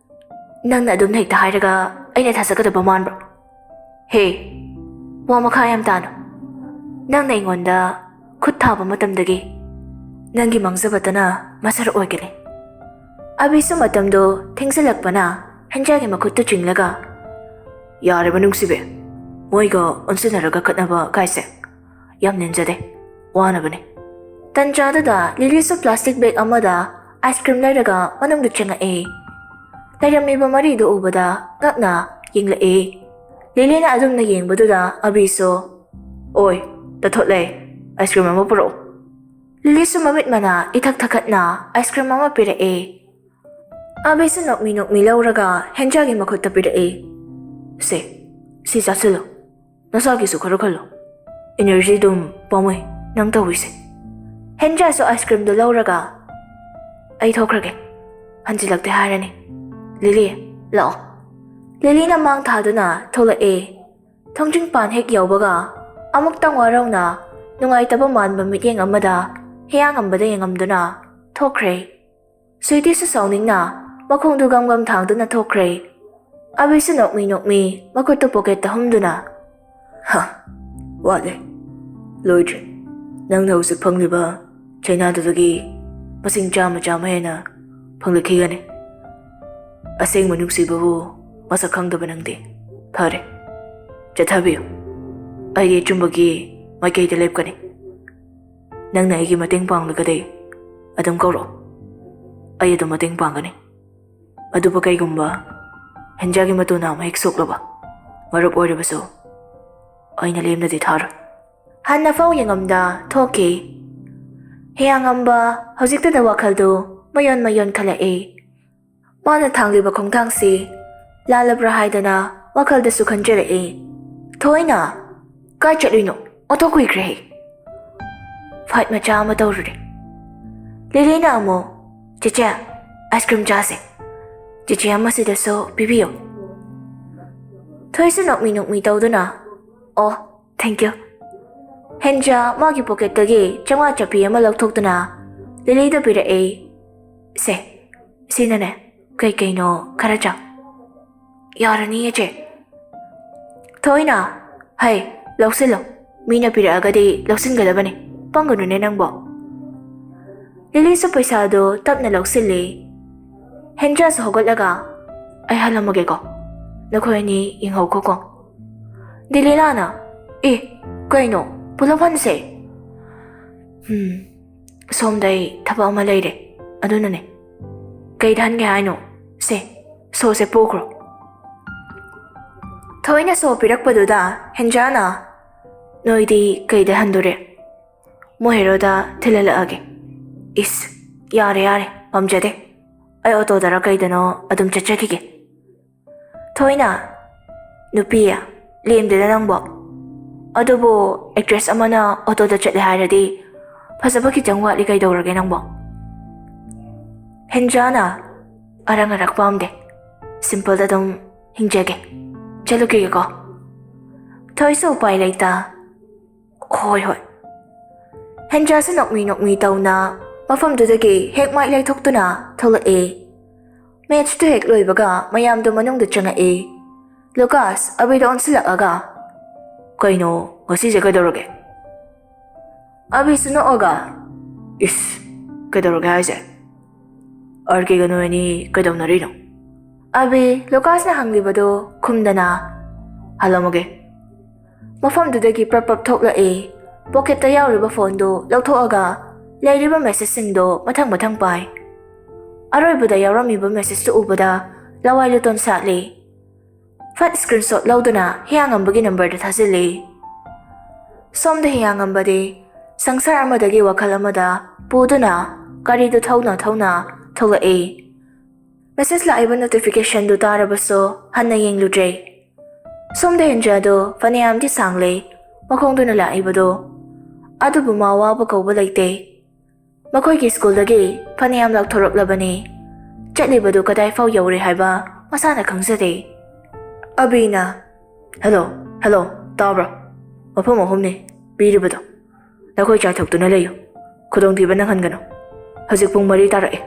"ꯅꯪꯅ ꯑꯗꯨꯝ ꯍꯦꯛꯇ ꯍꯥꯏꯔꯒ ꯑꯩꯅ ꯊꯥꯖꯒꯗꯕ ꯃꯥꯟꯕ꯭ꯔꯣ? ꯍꯦ, ꯋꯥ ꯃꯈꯥ ꯌꯥꯝ ꯇꯥꯅꯨ꯫ ꯅꯪꯅ ꯑꯩꯉꯣꯟꯗ ꯈꯨꯠ ꯊꯥꯕ ꯃꯇꯝꯗꯒꯤ ꯅꯪꯒꯤ ꯃꯥꯡꯖꯕꯇꯅ ꯃꯁꯔ ꯑꯣꯏꯒꯅꯤ꯫" ꯑꯕꯤꯁꯨ ꯃꯇꯝꯗꯣ ꯊꯦꯡꯖꯤꯜꯂꯛꯄꯅ ꯍꯦꯟꯖꯥꯒꯤ ꯃꯈꯨꯠꯇꯨ ꯆꯤꯡꯂꯒ, "ꯌꯥꯔꯦꯕ ꯅꯨꯡꯁꯤꯕꯤ, ꯃꯣꯏꯒ ꯑꯣꯟꯁꯤꯟꯅꯔꯒ ꯈꯠꯅꯕ ꯀꯥꯏꯁꯦ ꯌꯥꯝ ꯅꯤꯟꯖꯗꯦ, ꯋꯥꯅꯕꯅꯦ꯫" ꯇꯟꯖꯥꯗꯨꯗ ꯂꯤꯂꯤꯁꯨ ꯄ꯭ꯂꯥꯁꯇꯤꯛ ꯕꯦꯒ ꯑꯃꯗ ꯑꯥꯏꯁ ꯀ꯭ꯔꯤꯝ ꯂꯩꯔꯒ ꯃꯅꯨꯡꯗ ꯆꯪꯉꯛꯑꯦ꯫ ꯂꯩꯔꯝꯃꯤꯕ ꯃꯔꯤꯗꯨ ꯎꯕꯗ ꯉꯛꯅ ꯌꯦꯡꯂꯛꯑꯦ꯫ ꯂꯤꯂꯤꯅ ꯑꯗꯨꯝꯅ ꯌꯦꯡꯕꯗꯨꯗ ꯑꯕꯤꯁꯨ, "ꯑꯣꯏ, ꯇꯊꯣꯠꯂꯦ, ꯑꯥꯏꯁ ꯀ꯭ꯔꯤꯝ ꯑꯃ ꯄꯨꯔꯛꯎ꯫" ꯂꯤꯂꯤꯁꯨ ꯃꯃꯤꯠ ꯃꯅꯥ ꯏꯊꯛ ꯊꯛꯀꯠꯅ ꯑꯥꯏꯁ ꯀ꯭ꯔꯤꯝ ꯑꯃ ꯄꯤꯔꯛꯑꯦ꯫ ꯑꯕꯤꯁꯨ ꯅꯣꯛꯃꯤ ꯅꯣꯛꯃꯤ ꯂꯧꯔꯒ ꯍꯦꯟꯖꯥꯒꯤ ꯃꯈꯨꯠꯇ ꯄꯤꯔꯛꯑꯦ꯫ "ꯁꯦ, ꯁꯤ ꯆꯥꯁꯤꯜꯂꯣ꯫ ꯅꯁꯥꯒꯤꯁꯨ ꯈꯔ ꯈꯜꯂꯣ꯫ ꯏꯅꯔꯖꯤ ꯑꯗꯨꯝ ꯄꯥꯝꯃꯨꯏ ꯅꯪ ꯇꯧꯔꯤꯁꯦ꯫" ꯍꯦꯟꯖꯥꯁꯨ ꯑꯥꯏꯁ ꯀ꯭ꯔꯤꯝꯗꯨ ꯂꯧꯔꯒ, "ꯑꯩ ꯊꯣꯛꯈ꯭ꯔꯒꯦ, ꯍꯟꯖꯤꯜꯂꯛꯇꯦ ꯍꯥꯏꯔꯅꯤ꯫ ꯂꯤꯂꯤ, ꯂꯥꯛꯑꯣ꯫" ꯂꯤꯂꯤꯅ ꯃꯥꯡ ꯊꯥꯗꯨꯅ ꯊꯣꯛꯂꯛꯑꯦ꯫ ꯊꯣꯡꯖꯤꯡ ꯄꯥꯟ ꯍꯦꯛ ꯌꯧꯕꯒ ꯑꯃꯨꯛꯇꯪ ꯋꯥꯔꯧꯅ ꯅꯨꯡꯉꯥꯏꯇꯕ ꯃꯥꯟꯕ ꯃꯤꯠꯌꯦꯡ ꯑꯃꯗ ꯍꯤꯌꯥꯡꯉꯝꯕꯗ ꯌꯦꯡꯉꯝꯗꯨꯅ ꯊꯣꯛꯈ꯭ꯔꯦ꯫ ꯁ꯭ꯋꯤꯇꯤꯁꯨ ꯁꯥꯎꯅꯤꯡꯅ ꯃꯈꯣꯡꯗꯨ ꯒꯝ ꯒꯝ ꯊꯥꯡꯗꯨꯅ ꯊꯣꯛꯈ꯭ꯔꯦ꯫ ꯑꯕꯤꯁꯨ ꯅꯣꯛꯃꯤ ꯅꯣꯛꯃꯤ ꯃꯈꯨꯠꯇꯨ ꯄꯣꯀꯦꯠꯇ ꯍꯨꯝꯗꯨꯅ, "ꯍ, ꯋꯥꯠꯂꯦ, ꯂꯣꯏꯗ꯭ꯔꯤ꯫ ꯅꯪꯅ ꯍꯧꯖꯤꯛ ꯐꯪꯂꯤꯕ ꯆꯩꯅꯥꯗꯨꯗꯒꯤ ꯃꯁꯤꯡ ꯆꯥꯝꯃ ꯆꯥꯝꯃ ꯍꯦꯟꯅ ꯐꯪꯂꯛꯈꯤꯒꯅꯤ꯫ ꯑꯁꯦꯡꯕ ꯅꯨꯡꯁꯤꯕꯕꯨ ꯃꯁꯛ ꯈꯪꯗꯕ ꯅꯪꯗꯤ꯫ ꯐꯔꯦ, ꯆꯠꯊꯕꯤꯌꯨ꯫ ꯑꯩꯗꯤ ꯑꯆꯨꯝꯕꯒꯤ ꯃꯥꯏꯀꯩꯗ ꯂꯦꯞꯀꯅꯤ꯫ ꯅꯪꯅ ꯑꯩꯒꯤ ꯃꯇꯦꯡ ꯄꯥꯡꯂꯒꯗꯤ ꯑꯗꯨꯝ ꯀꯧꯔꯛꯑꯣ꯫ ꯑꯩ ꯑꯗꯨꯝ ꯃꯇꯦꯡ ꯄꯥꯡꯒꯅꯤ꯫ ꯑꯗꯨꯕꯨ ꯀꯩꯒꯨꯝꯕ ꯍꯦꯟꯖꯥꯒꯤ ꯃꯇꯨ ꯅꯥꯝꯃ ꯍꯦꯛ ꯁꯣꯛꯂꯕ, ꯃꯔꯨꯞ ꯑꯣꯏꯔꯕꯁꯨ ꯑꯩꯅ ꯂꯦꯝꯅꯗꯤ ꯊꯥꯔꯣꯏ꯫ ꯍꯟꯅ ꯐꯥꯎ ꯌꯦꯡꯉꯝꯗ ꯊꯣꯛꯈꯤ꯫ ꯍꯤꯌꯥꯡꯉꯝꯕ ꯍꯧꯖꯤꯛꯇꯗ ꯋꯥꯈꯜꯗꯨ ꯃꯌꯣꯟ ꯃꯌꯣꯟ ꯈꯜꯂꯛꯏ꯫ ꯃꯥꯅ ꯊꯥꯡꯂꯤꯕ ꯈꯣꯡꯊꯥꯡꯁꯤ ꯂꯥꯜꯂꯕ꯭ꯔꯥ ꯍꯥꯏꯗꯅ ꯋꯥꯈꯜꯗꯁꯨ ꯈꯟꯖꯔꯛꯏ꯫ ꯊꯣꯏꯅ, "ꯀꯥꯏ ꯆꯠꯂꯨꯏꯅꯣ? ꯑꯣꯟꯊꯣꯛ ꯀꯨꯏꯈ꯭ꯔꯦꯍꯦ!" ꯐꯥꯏꯠ ꯃꯆꯥ ꯑꯃ ꯇꯧꯔꯨꯔꯦ꯫ ꯂꯤꯂꯤꯅ ꯑꯃꯨꯛ, "ꯆꯦꯆꯦ, ꯑꯥꯏꯁ ꯀ꯭ꯔꯤꯝ ꯆꯥꯁꯦ꯫ ꯆꯦꯆꯦ ꯑꯃꯁꯤꯗꯁꯨ ꯄꯤꯕꯤꯌꯨ꯫" ꯊꯣꯏꯁꯨ ꯅꯣꯛꯃꯤ ꯅꯣꯛꯃꯤ ꯇꯧꯗꯨꯅ, "ꯑꯣ, ꯊꯦꯡꯀ꯭ꯌꯨ꯫" ꯍꯦꯟꯖꯥ ꯃꯥꯒꯤ ꯄꯣꯀꯦꯠꯇꯒꯤ ꯆꯥꯝꯃꯉꯥ ꯆꯞꯄꯤ ꯑꯃ ꯂꯧꯊꯣꯛꯇꯨꯅ ꯂꯤꯂꯤꯗ ꯄꯤꯔꯛꯑꯦ꯫ "ꯁꯦ, ꯁꯤꯅꯅꯦ, ꯀꯩ ꯀꯩꯅꯣ ꯈꯔ ꯆꯥꯎ꯫" "ꯌꯥꯔꯅꯤꯌꯦ, ꯆꯦ꯫" ꯊꯣꯏꯅ, "ꯍꯩ, ꯂꯧꯁꯤꯜꯂꯣ꯫ ꯃꯤꯅ ꯄꯤꯔꯛꯑꯒꯗꯤ ꯂꯧꯁꯤꯟꯒꯗꯕꯅꯤ꯫ ꯄꯪꯒꯅꯨꯅꯦ ꯅꯪꯕꯣ꯫" ꯂꯤꯂꯤꯁꯨ ꯄꯩꯁꯥꯗꯣ ꯇꯞꯅ ꯂꯧꯁꯤꯜꯂꯤ꯫ ꯍꯦꯟꯖꯥꯁꯨ ꯍꯧꯒꯠꯂꯒ, "ꯑꯩ ꯍꯜꯂꯝꯃꯒꯦꯀꯣ꯫ ꯅꯈꯣꯏ ꯑꯅꯤ ꯌꯦꯡꯍꯧꯈꯣꯀꯣ꯫" ꯗꯤꯂꯤꯂꯥꯅ, "ꯑꯦ, ꯀꯩꯅꯣ? ꯄꯨꯂꯞ ꯍꯟꯁꯦ꯫" "ꯍꯝ, ꯁꯣꯝꯗ ꯑꯩ ꯊꯕꯛ ꯑꯃ ꯂꯩꯔꯦ, ꯑꯗꯨꯅꯅꯦ꯫" "ꯀꯩꯗ ꯍꯟꯒꯦ ꯍꯥꯏꯅꯣ? ꯁꯦ, ꯁꯣꯁꯦ ꯄꯨꯈ꯭ꯔꯣ꯫" ꯊꯣꯏꯅ ꯁꯣ ꯄꯤꯔꯛꯄꯗꯨꯗ ꯍꯦꯟꯖꯥꯅ, "ꯅꯣꯏꯗꯤ ꯀꯩꯗ ꯍꯟꯗꯣꯔꯦ? ꯃꯣꯏ ꯍꯦꯔꯣꯗ ꯊꯤꯜꯍꯜꯂꯛꯑꯒꯦ꯫" "ꯏꯁ, ꯌꯥꯔꯦ, ꯌꯥꯔꯦ, ꯄꯥꯝꯖꯗꯦ꯫ ꯑꯩ ꯑꯣꯇꯣꯗꯔ ꯀꯩꯗꯅꯣ ꯑꯗꯨꯝ ꯆꯠꯆꯈꯤꯒꯦ꯫" ꯊꯣꯏꯅ, "ꯅꯨꯄꯤ, ꯂꯦꯝꯗꯦꯗ ꯅꯪꯕꯣ꯫ ꯑꯗꯨꯕꯨ ꯑꯦꯛꯇ꯭ꯔꯦꯁ ꯑꯃꯅ ꯑꯣꯇꯣꯗ ꯆꯠꯂꯦ ꯍꯥꯏꯔꯗꯤ ꯐꯖꯕ ꯈꯤꯇꯪ ꯋꯥꯠꯂꯤ ꯀꯩꯗꯧꯔꯒꯦ ꯅꯪꯕꯣ?" ꯍꯦꯟꯖꯥꯅ, "ꯑꯔꯪ ꯑꯔꯥꯛ ꯄꯥꯝꯗꯦ꯫ ꯁꯤꯝꯄꯜꯗ ꯑꯗꯨꯝ ꯍꯤꯡꯖꯒꯦ꯫ ꯆꯠꯂꯨꯈꯤꯒꯦꯀꯣ꯫" ꯊꯣꯏꯁꯨ ꯎꯄꯥꯏ ꯂꯩꯇ, "ꯍꯣꯏ, ꯍꯣꯏ꯫" ꯍꯦꯟꯖꯥꯁꯨ ꯅꯣꯛꯃꯤ ꯅꯣꯛꯃꯤ ꯇꯧꯅ ꯃꯐꯝꯗꯨꯗꯒꯤ ꯍꯦꯛ ꯃꯥꯏ ꯂꯩꯊꯣꯛꯇꯨꯅ ꯊꯣꯛꯂꯛꯑꯦ꯫ ꯃꯦꯠꯁꯇꯨ ꯍꯦꯛ ꯂꯣꯏꯕꯒ ꯃꯌꯥꯝꯗꯨ ꯃꯅꯨꯡꯗ ꯆꯪꯉꯛꯑꯦ꯫ ꯂꯨꯀꯥꯁ ꯑꯕꯤꯗ ꯑꯣꯟꯁꯤꯜꯂꯛꯑꯒ, "ꯀꯩꯅꯣ, ꯉꯁꯤꯁꯦ ꯀꯩꯗꯧꯔꯒꯦ?" ꯑꯕꯤꯁꯨ ꯅꯣꯛꯑꯒ, "ꯏꯁ, "ꯀꯩꯗꯧꯔꯒꯦ ꯍꯥꯏꯁꯦ? ꯑꯥꯔ ꯀꯦꯒ ꯅꯣꯏ ꯑꯅꯤ ꯀꯩꯗꯧꯅꯔꯤꯅꯣ?" ꯑꯕꯤ ꯂꯨꯀꯥꯁꯅ ꯍꯪꯂꯤꯕꯗꯨ ꯈꯨꯝꯗꯅ ꯍꯜꯂꯝꯃꯒꯦ꯫ ꯃꯐꯝꯗꯨꯗꯒꯤ ꯄ꯭ꯔꯞ ꯄ꯭ꯔꯞ ꯊꯣꯛꯂꯛꯏ꯫ ꯄꯣꯀꯦꯠꯇ ꯌꯥꯎꯔꯤꯕ ꯐꯣꯟꯗꯨ ꯂꯧꯊꯣꯛꯑꯒ ꯂꯩꯔꯤꯕ ꯃꯦꯁꯦꯖꯁꯤꯡꯗꯣ ꯃꯊꯪ ꯃꯊꯪ ꯄꯥꯏ꯫ ꯑꯔꯣꯏꯕꯗ ꯌꯥꯎꯔꯝꯃꯤꯕ ꯃꯦꯁꯦꯖꯇꯨ ꯎꯕꯗ ꯂꯋꯥꯏ ꯂꯨꯇꯣꯟ ꯁꯥꯠꯂꯤ꯫ ꯐꯠ ꯁ꯭ꯀ꯭ꯔꯤꯟꯁꯣꯠ ꯂꯧꯗꯨꯅ ꯍꯤꯌꯥꯡꯉꯝꯕꯒꯤ ꯅꯝꯕꯔꯗ ꯊꯥꯖꯤꯜꯂꯤ꯫ ꯁꯣꯝꯗ ꯍꯤꯌꯥꯡꯉꯝꯕꯗꯤ ꯁꯪꯁꯥꯔ ꯑꯃꯗꯒꯤ ꯋꯥꯈꯜ ꯑꯃꯗ ꯄꯨꯗꯨꯅ ꯒꯥꯔꯤꯗꯨ ꯊꯧꯅ ꯊꯧꯅ ꯊꯣꯛꯂꯛꯏ꯫ ꯃꯦꯁꯦꯖ ꯂꯥꯛꯏꯕ ꯅꯣꯇꯤꯐꯤꯀꯦꯁꯟꯗꯨ ꯇꯥꯔꯕꯁꯨ ꯍꯟꯅ ꯌꯦꯡꯂꯨꯗ꯭ꯔꯦ꯫ ꯁꯣꯝꯗ ꯍꯦꯟꯖꯥꯗꯨ ꯐꯅꯌꯥꯝꯗꯤ ꯁꯥꯡꯂꯦ, ꯃꯈꯣꯡꯗꯨꯅ ꯂꯥꯛꯏꯕꯗꯣ꯫ ꯑꯗꯨꯕꯨ ꯃꯥ ꯋꯥꯕ ꯀꯧꯕ ꯂꯩꯇꯦ꯫ ꯃꯈꯣꯏꯒꯤ ꯁ꯭ꯀꯨꯜꯗꯒꯤ ꯐꯅꯌꯥꯝ ꯂꯥꯎꯊꯣꯔꯛꯂꯕꯅꯤ꯫ ꯆꯠꯂꯤꯕꯗꯨ ꯀꯗꯥꯏ ꯐꯥꯎ ꯌꯧꯔꯦ ꯍꯥꯏꯕ ꯃꯁꯥꯅ ꯈꯪꯖꯗꯦ꯫ ꯑꯕꯤꯅ, "ꯍꯦꯜꯂꯣ, ꯍꯦꯜꯂꯣ, ꯇꯥꯕ꯭ꯔꯣ? ꯃꯐꯝ ꯑꯍꯨꯝꯅꯤ ꯄꯤꯔꯤꯕꯗꯣ꯫ ꯅꯈꯣꯏ ꯆꯥꯏꯊꯣꯛꯇꯨꯅ ꯂꯩꯌꯨ꯫ ꯈꯨꯗꯣꯡꯊꯤꯕ ꯅꯪꯍꯟꯒꯅꯨ꯫ ꯍꯧꯖꯤꯛ ꯄꯨꯡ ꯃꯔꯤ ꯇꯥꯔꯛꯑꯦ꯫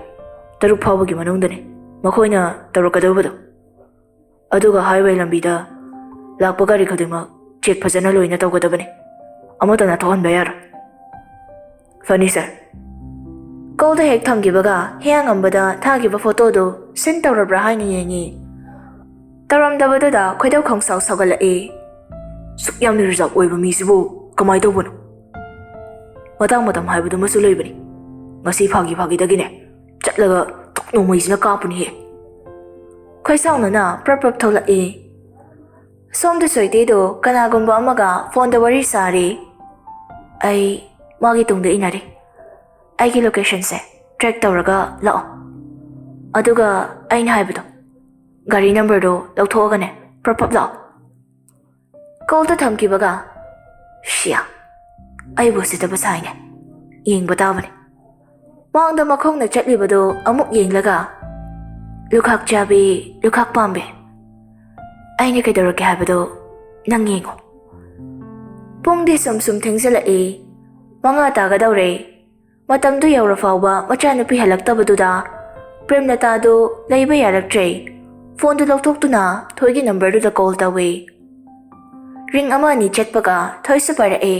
ꯇꯔꯨꯛ ꯐꯥꯎꯕꯒꯤ ꯃꯅꯨꯡꯗꯅꯤ ꯃꯈꯣꯏꯅ ꯇꯧꯔꯛꯀꯗꯧꯕꯗꯣ꯫ ꯑꯗꯨꯒ ꯍꯥꯏꯋꯦ ꯂꯝꯕꯤꯗ ꯂꯥꯛꯄ ꯒꯥꯔꯤ ꯈꯨꯗꯤꯡꯃꯛ ꯆꯦꯛ ꯐꯖꯅ ꯂꯣꯏꯅ ꯇꯧꯒꯗꯕꯅꯤ꯫ ꯑꯃꯠꯇ ꯅꯥꯊꯣꯛꯍꯟꯕ ꯌꯥꯔꯣꯏ꯫ ꯐꯅꯤ, ꯁꯥꯔ꯫" ꯀꯣꯜꯗ ꯍꯦꯛ ꯊꯝꯈꯤꯕꯒ ꯍꯤꯌꯥꯡꯉꯝꯕꯗ ꯊꯥꯈꯤꯕ ꯐꯣꯇꯣꯗꯨ ꯁꯦꯟ ꯇꯧꯔꯕ꯭ꯔꯥ ꯍꯥꯏꯅ ꯌꯦꯡꯉꯤ꯫ ꯇꯧꯔꯝꯗꯕꯗꯨꯗ ꯈꯣꯏꯗꯧ ꯈꯪꯁꯥꯎ ꯁꯥꯎꯒꯠꯂꯛꯏ꯫ ꯁꯨꯛ ꯌꯥꯝꯅ ꯔꯤꯖꯥꯔꯚ ꯑꯣꯏꯕ ꯃꯤꯁꯤꯕꯨ ꯀꯃꯥꯏꯅ ꯇꯧꯕꯅꯣ? ꯃꯇꯥꯡ ꯃꯇꯝ ꯍꯥꯏꯕꯗꯨꯃꯁꯨ ꯂꯩꯕꯅꯤ꯫ ꯉꯁꯤ ꯐꯥꯒꯤ ꯐꯥꯒꯤꯗꯒꯤꯅꯦ ꯆꯠꯂꯒ ꯊꯣꯛ ꯅꯣꯡꯃꯩꯁꯤꯅ ꯀꯥꯞꯄꯅꯤꯍꯦ꯫ ꯈꯣꯏꯁꯥꯎꯅꯅ ꯄ꯭ꯔꯞ ꯄ꯭ꯔꯞ ꯊꯣꯛꯂꯛꯏ꯫ ꯁꯣꯝꯗ ꯁꯣꯏꯇꯦꯗꯣ ꯀꯅꯥꯒꯨꯝꯕ ꯑꯃꯒ ꯐꯣꯟꯗ ꯋꯥꯔꯤ ꯁꯥꯔꯤ꯫ ꯑꯩ ꯃꯥꯒꯤ ꯇꯨꯡꯗ ꯏꯟꯅꯔꯤ꯫ ꯑꯩꯒꯤ ꯂꯣꯀꯦꯁꯟꯁꯦ ꯇ꯭ꯔꯦꯛ ꯇꯧꯔꯒ ꯂꯥꯛꯑꯣ꯫ ꯑꯗꯨꯒ ꯑꯩꯅ ꯍꯥꯏꯕꯗꯣ, ꯒꯥꯔꯤ ꯅꯝꯕꯔꯗꯣ ꯂꯧꯊꯣꯛꯑꯒꯅꯦ ꯄ꯭ꯔꯞ ꯄ꯭ꯔꯞ ꯂꯥꯛꯑꯣ꯫ ꯀꯣꯜꯗ ꯊꯝꯈꯤꯕꯒ, ꯁꯤꯌꯥ, ꯑꯩꯕꯨ ꯎꯁꯤꯠꯇꯕ ꯁꯥꯏꯅꯦ꯫ ꯌꯦꯡꯕ ꯇꯥꯕꯅꯦ꯫ ꯃꯥꯡꯗ ꯃꯈꯣꯡꯅ ꯆꯠꯂꯤꯕꯗꯨ ꯑꯃꯨꯛ ꯌꯦꯡꯂꯒ, ꯂꯨꯈꯥꯛ ꯆꯥꯕꯤ, ꯂꯨꯈꯥꯛ ꯄꯥꯝꯕꯤ, ꯑꯩꯅ ꯀꯩꯗꯧꯔꯛꯀꯦ ꯍꯥꯏꯕꯗꯨ ꯅꯪ ꯌꯦꯡꯉꯣ꯫ ꯄꯨꯡꯗꯤ ꯁꯨꯝ ꯁꯨꯝ ꯊꯦꯡꯖꯤꯜꯂꯛꯏ꯫ ꯃꯉꯥ ꯇꯥꯒꯗꯧꯔꯦ꯫ ꯃꯇꯝꯗꯨ ꯌꯧꯔ ꯐꯥꯎꯕ ꯃꯆꯥꯅꯨꯄꯤ ꯍꯜꯂꯛꯇꯕꯗꯨꯗ ꯄ꯭ꯔꯦꯝꯂꯇꯥꯗꯨ ꯂꯩꯕ ꯌꯥꯔꯛꯇ꯭ꯔꯦ꯫ ꯐꯣꯟꯗꯨ ꯂꯧꯊꯣꯛꯇꯨꯅ ꯊꯣꯏꯒꯤ ꯅꯝꯕꯔꯗꯨꯗ ꯀꯣꯜ ꯇꯧꯏ꯫ ꯔꯤꯡ ꯑꯃ ꯑꯅꯤ ꯆꯠꯄꯒ ꯊꯣꯏꯁꯨ ꯄꯥꯏꯔꯛꯑꯦ꯫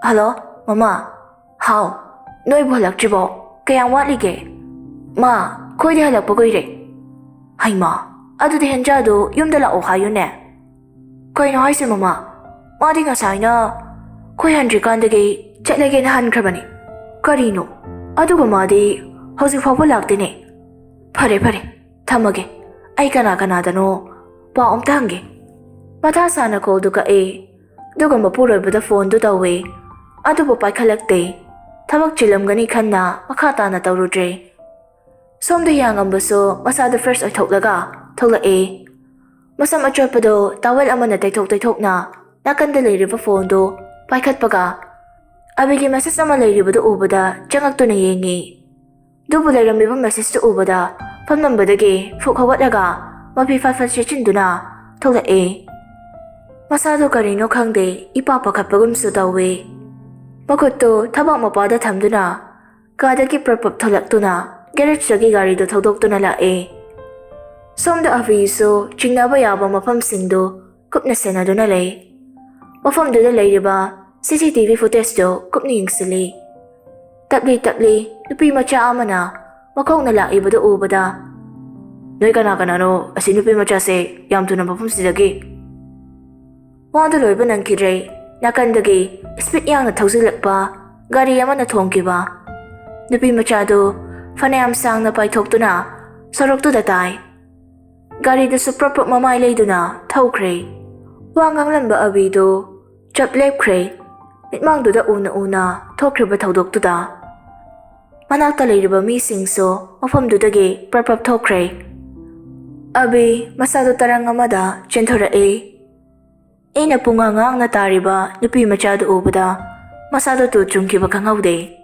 "ꯍꯜꯂꯣ, ꯃꯃꯥ꯫ ꯍꯥꯎ, ꯅꯣꯏꯕꯨ ꯍꯜꯂꯛꯇ꯭ꯔꯤꯕꯣ? "ꯀꯌꯥꯝ ꯋꯥꯠꯂꯤꯒꯦ?" "ꯃꯥ, ꯈꯣꯏꯗꯤ ꯍꯜꯂꯛꯄ ꯀꯨꯏꯔꯦ꯫" "ꯍꯩꯃꯥ, ꯑꯗꯨꯗꯤ ꯍꯦꯟꯖꯥꯗꯣ ꯌꯨꯝꯗ ꯂꯥꯛꯑꯣ ꯍꯥꯏꯌꯨꯅꯦ꯫" "ꯀꯩꯅꯣ ꯍꯥꯏꯁꯦ ꯃꯃꯥ? ꯃꯥꯗꯤ ꯉꯁꯥꯏꯅ ꯈꯣꯏ ꯍꯟꯗ꯭ꯔꯤꯀꯥꯟꯗꯒꯤ ꯆꯠꯂꯒꯦꯅ ꯍꯟꯈ꯭ꯔꯕꯅꯤ꯫ ꯀꯔꯤꯅꯣ? ꯑꯗꯨꯒ ꯃꯥꯗꯤ ꯍꯧꯖꯤꯛ ꯐꯥꯎꯕ ꯂꯥꯛꯇꯦꯅꯦ꯫ ꯐꯔꯦ ꯐꯔꯦ, ꯊꯝꯃꯒꯦ꯫ ꯑꯩ ꯀꯅꯥ ꯀꯅꯥꯗꯅꯣ ꯄꯥꯎ ꯑꯝꯇ ꯍꯪꯒꯦ꯫" ꯃꯊꯥ ꯁꯥꯅ ꯀꯣꯜꯗꯨ ꯀꯛꯑꯦ꯫ ꯑꯗꯨꯒ ꯃꯄꯨꯔꯣꯏꯕꯗ ꯐꯣꯟꯗꯨ ꯇꯧꯋꯦ꯫ ꯑꯗꯨꯕꯨ ꯄꯥꯏꯈꯠꯂꯛꯇꯦ꯫ ꯊꯕꯛ ꯆꯤꯜꯂꯝꯒꯅꯤ ꯈꯟꯅ ꯃꯈꯥ ꯇꯥꯅ ꯇꯧꯔꯨꯗ꯭ꯔꯦ꯫ ꯁꯣꯝꯗ ꯌꯥꯉꯝꯕꯁꯨ ꯃꯁꯥꯗꯨ ꯐ꯭ꯔꯦꯁ ꯑꯣꯏꯊꯣꯛꯂꯒ ꯊꯣꯛꯂꯛꯑꯦ꯫ ꯃꯁꯝ ꯑꯆꯣꯠꯄꯗꯣ ꯇꯥꯋꯦꯜ ꯑꯃꯅ ꯇꯩꯊꯣꯛ ꯇꯩꯊꯣꯛꯅ ꯅꯥꯀꯟꯗ ꯂꯩꯔꯤꯕ ꯐꯣꯟꯗꯨ ꯄꯥꯏꯈꯠꯄꯒ ꯑꯕꯤꯒꯤ ꯃꯦꯁꯦꯖ ꯑꯃ ꯂꯩꯔꯤꯕꯗꯨ ꯎꯕꯗ ꯆꯪꯉꯛꯇꯨꯅ ꯌꯦꯡꯉꯤ꯫ ꯑꯗꯨꯕꯨ ꯂꯩꯔꯝꯃꯤꯕ ꯃꯦꯁꯦꯖꯇꯨ ꯎꯕꯗ ꯐꯝꯂꯝꯕꯗꯒꯤ ꯐꯨꯛ ꯍꯧꯒꯠꯂꯒ ꯃꯐꯤ ꯐꯠ ꯐꯠ ꯁꯦꯠꯆꯤꯟꯗꯨꯅ ꯊꯣꯛꯂꯛꯑꯦ꯫ ꯃꯁꯥꯗꯣ ꯀꯔꯤꯅꯣ ꯈꯪꯗꯦ, ꯏꯄꯥ ꯄꯥꯈꯠꯄꯒꯨꯝꯁꯨ ꯇꯧꯋꯦ꯫ ꯃꯈꯨꯠꯇꯨ ꯊꯕꯥꯛ ꯃꯄꯥꯗ ꯊꯝꯗꯨꯅ ꯀꯥꯗꯒꯤ ꯄ꯭ꯔꯞ ꯄ꯭ꯔꯞ ꯊꯣꯛꯂꯛꯇꯨꯅ ꯒꯦꯔꯦꯖꯇꯒꯤ ꯒꯥꯔꯤꯗꯨ ꯊꯧꯗꯣꯛꯇꯨꯅ ꯂꯥꯛꯑꯦ꯫ ꯁꯣꯝꯗ ꯑꯕꯤꯁꯨ ꯆꯤꯡꯅꯕ ꯌꯥꯕ ꯃꯐꯝꯁꯤꯡꯗꯨ ꯀꯨꯞꯅ ꯁꯦꯟꯅꯗꯨꯅ ꯂꯩ꯫ ꯃꯐꯝꯗꯨꯗ ꯂꯩꯔꯤꯕ ꯁꯤ ꯁꯤ ꯇꯤ ꯚꯤ ꯐꯨꯇꯦꯖꯇꯨ ꯀꯨꯞꯅ ꯌꯦꯡꯁꯤꯜꯂꯤ꯫ ꯇꯞꯂꯤ ꯇꯞꯂꯤ ꯅꯨꯄꯤ ꯃꯆꯥ ꯑꯃꯅ ꯃꯈꯣꯡꯅ ꯂꯥꯛꯏꯕꯗꯨ ꯎꯕꯗ, "ꯅꯣꯏ ꯀꯅꯥ ꯀꯅꯥꯅꯣ ꯑꯁꯤ ꯅꯨꯄꯤ ꯃꯆꯥꯁꯦ ꯌꯥꯝ ꯊꯨꯅ ꯃꯐꯝꯁꯤꯗꯒꯤ?" ꯋꯥꯗꯨ ꯂꯣꯏꯕ ꯅꯪꯈꯤꯗ꯭ꯔꯦ꯫ ꯅꯥꯀꯟꯗꯒꯤ ꯁ꯭ꯄꯤꯗ ꯌꯥꯡꯅ ꯊꯧꯖꯤꯜꯂꯛꯄ ꯒꯥꯔꯤ ꯑꯃꯅ ꯊꯣꯝꯈꯤꯕ꯫ ꯅꯨꯄꯤ ꯃꯆꯥꯗꯨ ꯐꯅꯌꯥꯝ ꯁꯥꯡꯅ ꯄꯥꯏꯊꯣꯛꯇꯨꯅ ꯁꯣꯔꯣꯛꯇꯨꯗ ꯇꯥꯏ꯫ ꯒꯥꯔꯤꯗꯨꯁꯨ ꯄ꯭ꯔꯞ ꯄ꯭ꯔꯞ ꯃꯃꯥꯏ ꯂꯩꯗꯨꯅ ꯊꯧꯈ꯭ꯔꯦ꯫ ꯋꯥ ꯉꯥꯡꯂꯝꯕ ꯑꯕꯤꯗꯨ ꯆꯞ ꯂꯦꯞꯈ꯭ꯔꯦ꯫ ꯃꯤꯠꯃꯥꯡꯗꯨꯗ ꯎꯅ ꯎꯅ ꯊꯣꯛꯈ꯭ꯔꯤꯕ ꯊꯧꯗꯣꯛꯇꯨꯗ ꯃꯅꯥꯛꯇ ꯂꯩꯔꯤꯕ ꯃꯤꯁꯤꯡꯁꯨ ꯃꯐꯝꯗꯨꯗꯒꯤ ꯄ꯭ꯔꯞ ꯄ꯭ꯔꯞ ꯊꯣꯛꯈ꯭ꯔꯦ꯫ ꯑꯕꯤ ꯃꯁꯥꯗꯨ ꯇꯔꯪ ꯑꯃꯗ ꯆꯦꯟꯊꯣꯔꯛꯏ꯫ ꯑꯩꯅ ꯄꯨꯡꯉꯥꯡ ꯉꯥꯡꯅ ꯇꯥꯔꯤꯕ ꯅꯨꯄꯤ ꯃꯆꯥꯗꯨ ꯎꯕꯗ ꯃꯁꯥꯗꯨ ꯇꯨ ꯆꯨꯡꯈꯤꯕ ꯈꯪꯍꯧꯗꯦ꯫